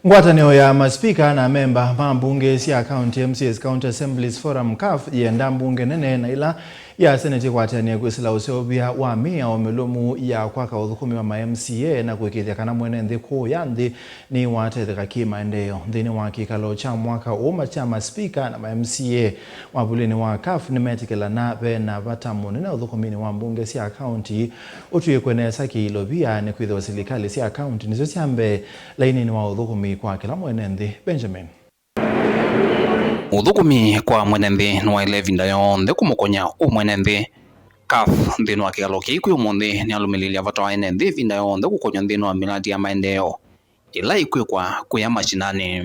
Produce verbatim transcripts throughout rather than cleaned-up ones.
Ngwatanĩo ya masipika na amemba ma mbunge sya county, M C As, County Assemblies Forum, CAF, yĩenda mbunge nene na ĩla ya seneti ĩkwatĩanĩe kwĩsĩla ũseũvya wa mĩao mĩlũmu ya kwaka ũthũkũmi wa ma M C A na kũĩkĩĩthya kana mwene nthĩ kũũya nthĩ nĩwatetheka kĩ-maendeeo. Nthĩnĩ wa kĩkalo kya mwaka ũũ, ma-, kya masipika na ma M C A wavulĩnĩ wa CAF nĩmetĩkĩlana ve na vata mũnene ũthũkũminĩ wa mbunge sya kaunti ũtw'ĩkwe nesa kĩilovia, nĩkwĩthĩwa silikalĩ sya kaunti nĩsyo sya mbee laininĩ wa ũthũkũmi kwa kĩla mwene nthĩ. Benjamin. Ũthũkũmi kwa mwene nthĩ nĩwaĩle ĩvinda yonthe kũmũkony'a ũ mwene nthĩ. CAF nthĩnĩ wa kĩkalo kĩĩ kwĩ ũmũnthĩ nĩalũmĩlĩĩlya vata wa ene nthĩ ĩvinda yonthe kũkonywa nthĩnĩ wa mĩlati ya maendeeo ĩla ĩkwĩkwa kũya mashinani.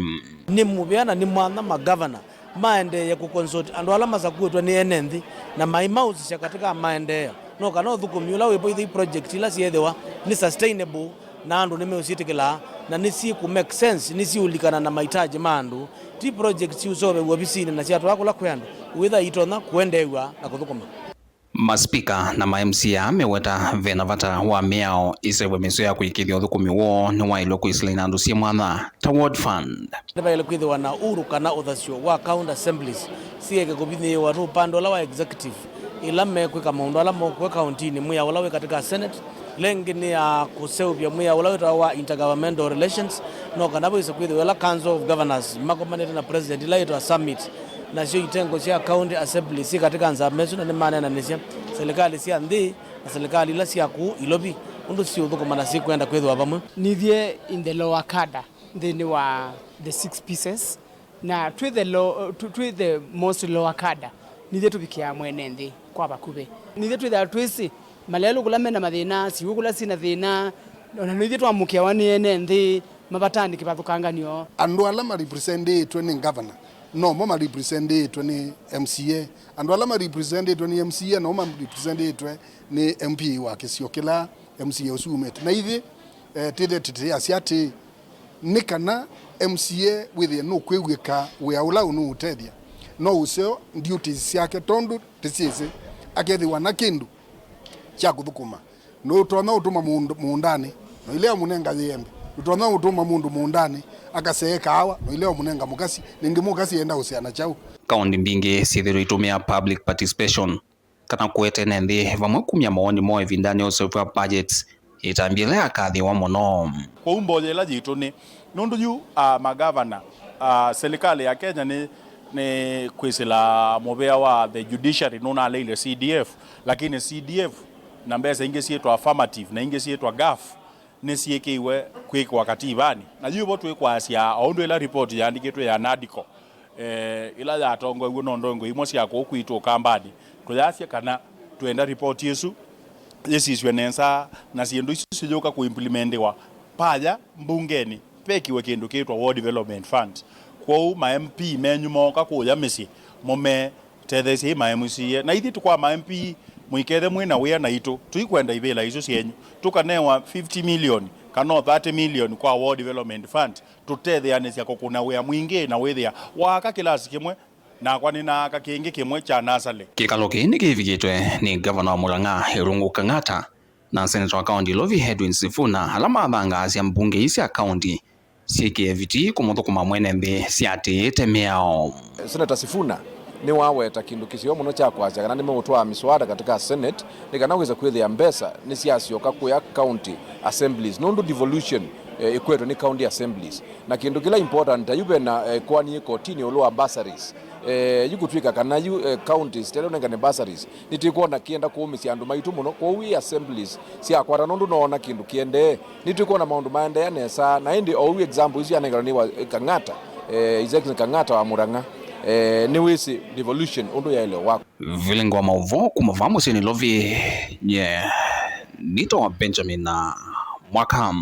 Nĩ mũvea na nĩ mwanya magavana maendeeye kũconsult andũ ala masakuĩtwe nĩ ene nthĩ na maimausisya katika maendeeo, no kana ũthũkũmi ũla wĩvo, ithei project ila syĩthĩwa nĩ sustainable na andũ nĩmeũsyĩtĩkĩlaa na nĩsyĩkũ make sense, nĩsiũlikana na mahitaji ma andũ, ti project siũseũvew'a ovisinĩ na syatwaa kũla kwĩ andũ wĩtha itonya kũendeew'a na kũthũkũma. Maspika na ma M C A meweta vena vata wa mĩao ĩseũvwe mĩseo ya kũĩkĩĩthya ũthũkũmi woo nĩwaĩlwe kwĩsĩla na andũ syĩ mwanya ta ward fund. Nĩvaĩle kwĩthĩwa na ũru kana ũthasyo wa county assemblies sieke kũvinyĩĩwa nĩ ũpande ũla wa executive ĩla mekwĩka maũndũ ala mokw'e kauntinĩ, mwĩao ũla wĩ katĩ ka senate, ĩla ĩngĩ nĩ ya kũseũvya mwĩao ũla wĩtawa wa intergovernmental relations, no kana vaise kwĩthĩwa ĩla council of governors makomanĩte na president ĩla yĩtawa summit. Nasyo itengo sya county assembly syĩ katĩ ka nzama ĩsu na nĩmaneenanĩsya silikalĩ sya nthĩ na silikalĩ ila sya kũu ilovi ũndũ siũthũkũma na sikwenda kwĩthĩwa vamwe. Nithyĩ in the lower cadre nthĩnĩ wa the six pieces, na twĩ the low, tw-, twĩ the most lower cadre, nithyĩ tũvikĩaa mwene nthĩ kwa vakuvĩ. Nithyĩ twĩthĩaa twĩsĩ malelũ kũla mena mathĩna, siw'ũ kũla syĩna thĩna, ona nithyĩ twamũkĩawa nĩ ene nthĩ mavatani kĩvathũkanganyo. Andũ ala marepresentĩtwe nĩ ngavana nomo marepresentĩtwe nĩ M C A. Andũ ala marepresentĩtwe nĩ M C A nomo marepresentĩtwe nĩ M P wa kĩsio kĩla M C A ũsu umĩte. Na ithyĩ, eh, tĩthe tĩtĩasya atĩĩ, nĩ kana M C A wĩthĩe nũkwĩw'ĩka wĩa ũla ũnũũtethya, no ũseo duties syake tondũ tĩsyĩsĩ akethĩwa na kĩndũ kya kũthũkũma. Nũtonya ũtũma mũndũ mũũndanĩ, na ilea mũnenga yĩembe. Nũtonya ũtũma mũndũ mũũndanĩ akasee kaawa, na ilea mũnenga mũkasi, nĩngĩ mũkasi enda ũsea na kyaũ? Kaũndĩ mbingĩ syĩthĩĩtwe itũmĩa public participation kana kũete ene nthĩ vamwe kumya mawoni moo ĩvindanĩ ya ũseũvya wa budgets, ĩtambya ĩla yakathĩĩwa mũno. Kwoou mboya ĩla yitũ nĩ nũndũ yu, ah, magavana, ah, silikalĩ ya Kenya nĩ, nĩ kwĩsĩla mũvea wa the judiciary nũnaleile C D F, lakini C D F na mbesa ingĩ syĩtwa affirmative na ingĩ syĩtwa gaf nĩsyĩkĩiwe kwĩkĩwa kativanĩ. Na yu vo twĩkwasya o ũndũ ĩla ripoti yaandĩkĩtwe ya NADCO, eh, ĩla yatongoew'e no ndongo imwe sya kũu kwitũ Ũkambanĩ, tũyasya kana twenda ripoti ĩsu yĩsisw'e nesa na syĩndũ isu siyũka kũimplimentiwa paya mbungenĩ, vekiwe kĩndũ kĩtwa Ward Development Fund. Kwoou ma M P menyu mooka kũũya mĩsyĩ, mũmetetheesyei ma M C A. Na ithyĩ tũkwa ma M P, mũikethe mwĩ na wĩa naitũ, tũikwenda ivĩla isu syenyu. Tũkanewa fifty million kana o thirty million kwa Ward Development Fund, tũtetheanĩsya kũkũna wĩa mwingĩ na wĩthĩa waaka kĩlasi kĩmwe, nakwa nĩnaaka kĩngĩ kĩmwe kya nasalĩ. Kĩkalo kĩĩ nĩkĩvikĩtwe nĩ ngavana wa Murang'a, Irungu Kang'ata, na seneta wa kaũnti Ilovi, Edwin Sifuna, ala mathangaasya mbunge ii sya kaũnti syĩkĩe vitii kũmũthũkũma mwene nthĩ syatĩĩte mĩao. Senator Sifuna nĩwaweta kĩndũ kĩseo mũno kya kwasya kana nĩmeũtwaa miswada katika Senate nĩ kana wĩse kwĩthĩa mbesa nĩsyasyoka kũya county assemblies, nũndũ devolution, eh, ĩkwetwe nĩ county assemblies. Na kĩndũ kĩla important, ta yu vena, eh, kwani kotini ĩũlũ wa bursaries. Eh, yu kũtw'ĩka kana yu, eh, counties tele ũnengane bursaries, nĩtwĩkwona kĩenda kũũmĩsya andũ maitũ mũno. Kwoou ĩ assemblies syakwata nũndũ noona kĩndũ kĩendee, nĩtwĩkwona maũndũ maendeea nesa. Na ĩndĩ oou example isu yanenganwa nĩ wa, eh, Kang'ata, eh, His Excellency Kang'ata wa Murang'a, eh, nĩwĩsĩ devolution ũndũ yaĩle wakwa. Vilingi wa maũvoo kuma vaa mũsyĩ Nairobi, nye nĩtawa Benjamin Mwaka.